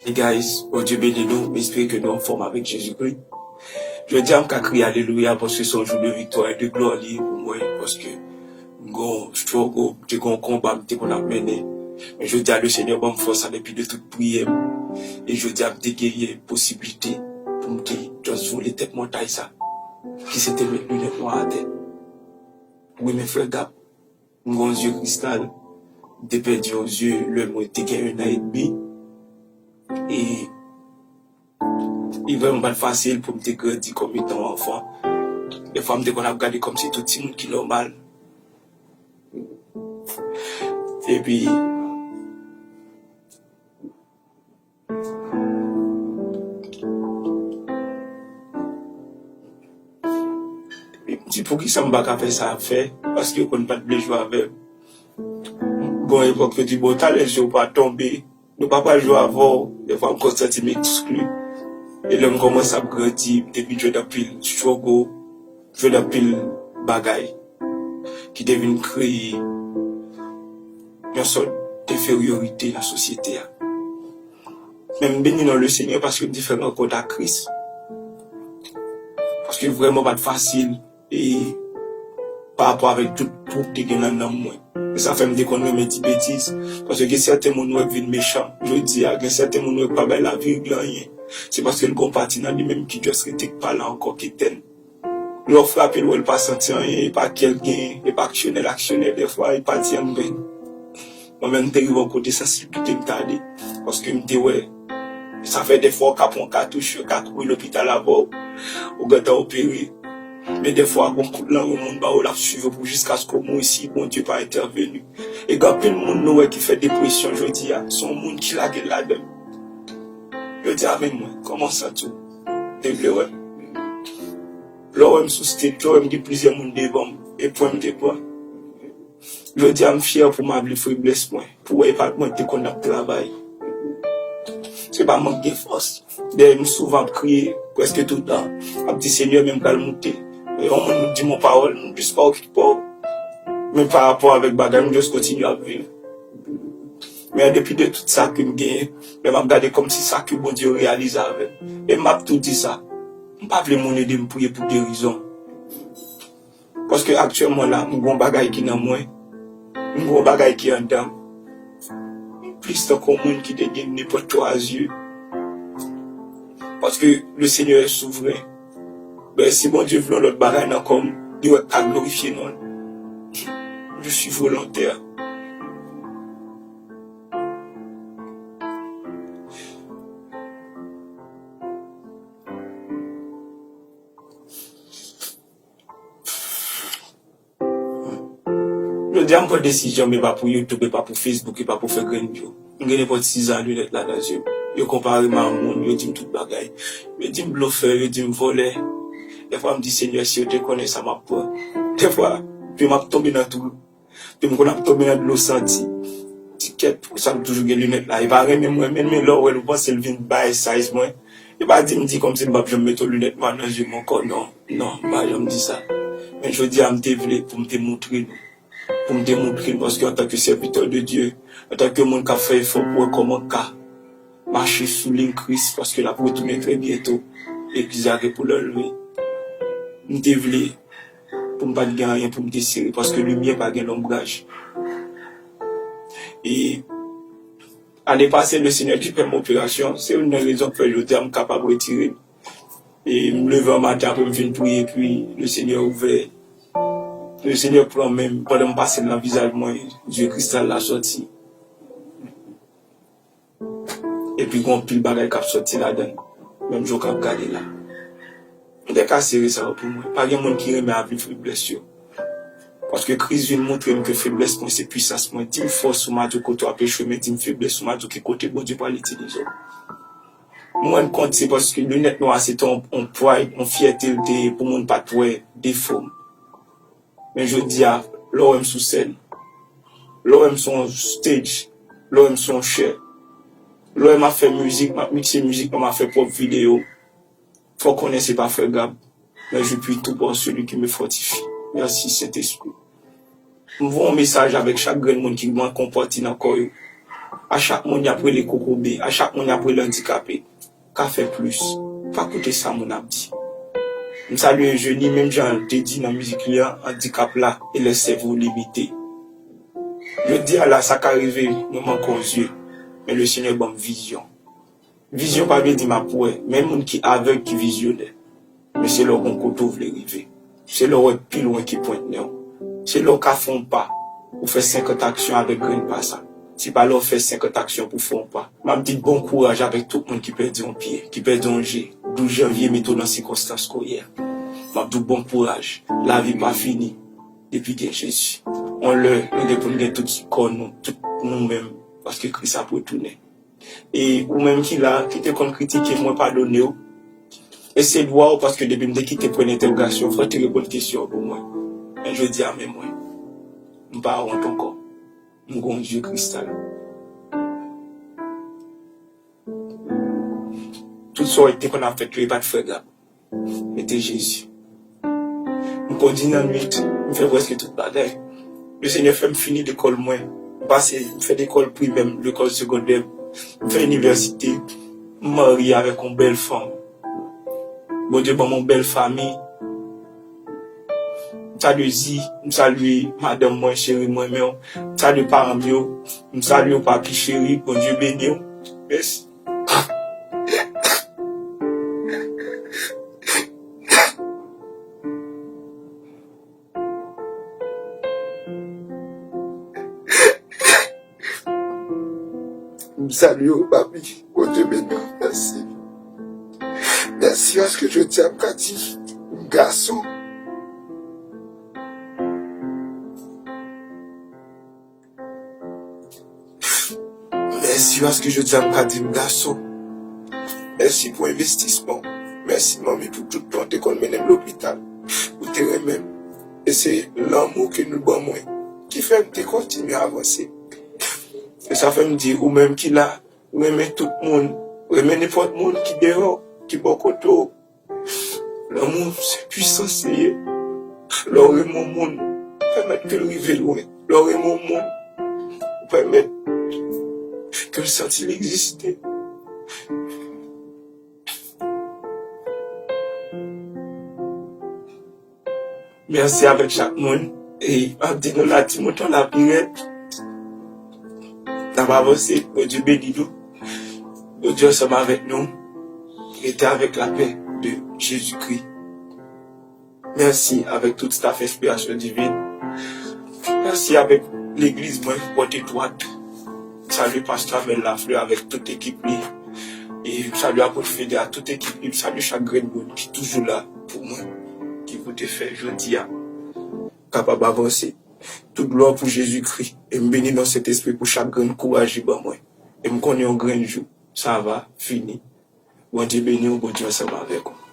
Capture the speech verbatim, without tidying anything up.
Hey guys, Bondye beni nou, m espere ke nou anfòm avèk Jezikri. Jodi a m ka kriye alelouya paske se yon jou de viktwa e de glwa li ye pou mwen, paske m gon struggle, m te gon konba m te konn ap mennen. Men jodi a, le Senyè ban m fòs sa depi de tout priyè m. E jodi a, m te genyen posiblite pou m te just vole tèt montay sa, ki se te met linèt nwa atè. Wi, men frè Gab, m gon zye kristal. M te pèdi yon zye lè mwen te gen un an edmi. E li vrèman pa t fasil pou m te grandi kòm etan yon anfan. Defwa, m te konn ap gade kòmsi tout timoun ki nòmal. Epi, epi m di, poukisa m pa ka fè sa ap fè? Paske yo konn pa t vle jwe avè m. Gon epòk, yo di, bon, talè zye w pa tonbe, nou pa pral jwe avè w. Defwa, m konn santi m ekskli. E lè m kòmanse ap grandi, m te vin jwenn anpil struggle, jwenn anpil bagay ki te vin kreye yon sòt denferyorite nan sosyete a. Men m beni non le Senyè paske m te fè rankont ak Kris. Paske vrèman pa t fasil e pa rapò avèk tout twou k te gen nan nanm mwen. E sa fè m te konn renmen di betiz. Paske gen sèten moun ou wè k vin mechan jodi a, gen sèten moun ou wè k pa bay lavi règ anyen. Se paske l gon pati nan li menm ki just rete k pa la ankò, ki etèn. Lè w frape l, w wè l pa santi anyen, e pa kè l genyen, e pa aksyonè l aksyonè, dèfwa, e pa di anyen. Mwen menm, m te rive yon kote sansib kite m t ale, paske m te wè, sa fè dèfwa w ka pran katouch, yo ka kouri lopital avè w, ou gentan opere. Men dèfwa, gon kout lang yon moun ba w, l ap swiv ou pou jiskaske w mouri si Bondye pa entèveni. E gen anpil moun nou wè ki fè depresyon jodi a, se yon moun ki lage l ladan l. Yo di, amèn mwen, kòman w santi w? Te vle wè m? Lè w wè m sou stage, lè w wè m gen plizyè moun devan m, e pwen m te pran. Jodi a, m fyè pou m avle feblès mwen, pou wè e pa mwen te konn ap travay. Se pa mank gen fòs. Dèyè m souvan ap kriye, prèske toutan. Ap di, Senyè, men m pral moute. Yon moun di m yon pawòl, m jis pa okipe w. Men pa rapò avèk bagay, m jis kontinye ap viv. Men an depi de tout sa ke m genyen, lè m ap gade kòmsi sa ke Bondye reyalize avè m. E m ap tou di sa, m pa vle moun ede m priye pou gerizon. Paske aktyèlman la, m gon bagay ki nan mwen, m gon bagay ki anndan m. M plis tankou yon moun ki te gen nenpòt twa zye. Paske le Senyè est souvren. Ben, si Bondye vle yon lòt bagay nan kò m, li wè k ka glorifye non l. Je suis volontaire. Jodi a, m pran desizyon, men pa pou YouTube, e pa pou Facebook, e pa pou fè grenn view. M gen nenpòt sizan linèt la nan zye m. Yo konpare m a moun, yo di m tout bagay. Yo di m blofè, yo di m vòlè. Dèfwa, m di, Senyè, si yo te konnen sa m ap pran. Dèfwa, pye m ap tonbe nan twou. Pye m konn ap tonbe nan dlo santi. Ti kèt, pou sa m toujou gen linèt la. E pa renmen m renmen l, men lè w wè l, ou panse l vin bay size mwen. E pa di m di kòmsi m p ap janm mete yon linèt nwa nan zye m ankò, non. Non, m pa janm di sa. Men jodi a, m te vle pou m te moutre nou. Pou m te moutre nou, paske antanke sèvitè de Dye, antanke moun k ap fè efò pou wè kòman ka mache sou liy Kris, paske l ap retounen trè byento. Legliz la gen pou lè l, wi. M te vle pou m pa t gen anyen pou m te sere, paske limyè pa gen lonbraj. E ane pase, le Senyè te fè m operasyon. Se youn nan rezon k fè jodi a m kapab retire m. E m leve an maten apre m fin priye, epi le Senyè ouvè. Le Senyè pran men m, pandan m pase l nan vizaj mwen, zye kristal la sòti. Epi gon anpil bagay k ap sòti ladan l, menm jan w k ap gade la. M te ka sere sa yo pou mwen. Pa gen moun ki renmen ap viv feblès yo. Paske Kris vin montre m ke feblès mwen se pwisans mwen. Di m fòs ou m a di w kote w ap echwe, men di m feblès ou m a di w ki kote Bondye pral itilize w. M rann kont se paske linèt nwa a se te yon, yon pride, yon fyète l te ye pou moun pa t wè defo m. Men jodi a, lè w wè m sou sèn, lè w wè m sou yon stage, lè w wè m sou yon chair, lè w wè m ap fè mizik, m ap mikse mizik mwen, m ap fè pwòp videyo, fò w konnen se pa frè Gab, mais je puis tout par celui qui me fortifie. Mèsi, Sentespri. M voye yon mesaj avèk chak grenn moun ki manke yon pati nan kò yo. A chak moun y ap rele kokobe, a chak moun y ap rele andikape, ka fè plis. Pa koute sa moun ap di. M salye Eugénie, menm jan l te di nan mizik li an, andikap la e lè sèvo limite. Jodi a la, sa ka rive, mwen manke yon zye, men Lesenyè ban m vizyon. Vizyon pa vle di m ap wè, men moun ki avèg ki vizyonè. Men se lè w gon kote w vle rive. Se lè w wè pi lwen ki pwent nen w. Se lè w ka fè yon pa, ou fè senkant aksyon avèk grenn pa sa. Se pa lè w fè senkant aksyon pou w fè yon pa. M ap di bon kouraj avèk tout moun ki pèdi yon pye, ki pèdi yon je. Douz janvye mete w nan sikonstans ke w ye a. M ap di w bon kouraj. Lavi pa fini depi gen Jezi. Yon lè, nou gen pou n gen tout kò nou, tout nou menm, paske Kris ap retounen. E ou menm ki la, ki te konn kritike mwen, padone w. E se dwa w, paske depi m te kite pwen entèwogasyon, fò w te reponn kesyon an pou mwen. Men jodi a, men mwen, m pa wont ankò. M gon zye kristal. Tout sa w te konn ap fè yo, e pa t frè Gab. Mete Jezi. M kondi nan nwit, m fè prèske tout bagay. Lesenyè fè m fini lekòl mwen. M pase, m fè lekòl primè m, lekòl segondè m. M fè inivèsite. M marye avèk yon bèl fanm. Bondye ban m yon bèl fanmi. M salye Zi, m salye madanm mwen, cheri mwen, men m salye paran m yo. M salye w, papi cheri, Bondye beni w. Mèsi. M salye w, papi. Bondye beni w. Mèsi. Mèsi paske jodi a m ka di m gason. Mèsi paske jodi a m ka di m gason. Mèsi pou envestisman w. Mèsi, manmi, pou tout tan w te konn mennen m lopital. Ou te renmen m. E se lanmou ke nou ban mwen ki fè m te kontinye avanse. E sa fè m di, ou menm ki la, renmen tout moun, renmen nenpòt moun ki deyò, ki bò kote w. Lanmou, se pwisans li ye. Lè w renmen yon moun, ou pèmèt ke l rive lwen. Lè w renmen yon moun, ou pèmèt ke l santi l egziste. Mèsi avèk chak moun. E m ap di nou la, Timote la pi rèd. N ap avanse. Bondye beni nou. Bondye ansanm avèk nou. Rete avèk lapè de Jezikri. Mèsi avèk tout staff Enspirasyon Divin. Mèsi avèk legliz mwen, Pòt Etwat. Salye pastè Amel Lafleur avèk tout ekip li. E m salye apot Fede a tout ekip li. M salye chak grenn moun ki toujou la pou mwen, ki pou te fè jodi a kapab avanse. Tout glwa pou Jezikri. E m beni non Sentespri pou chak grenn kouraj li ban mwen. E m konnen yon grenn jou, sa va fini. Bondye beni w, Bondye ansanm avèk ou.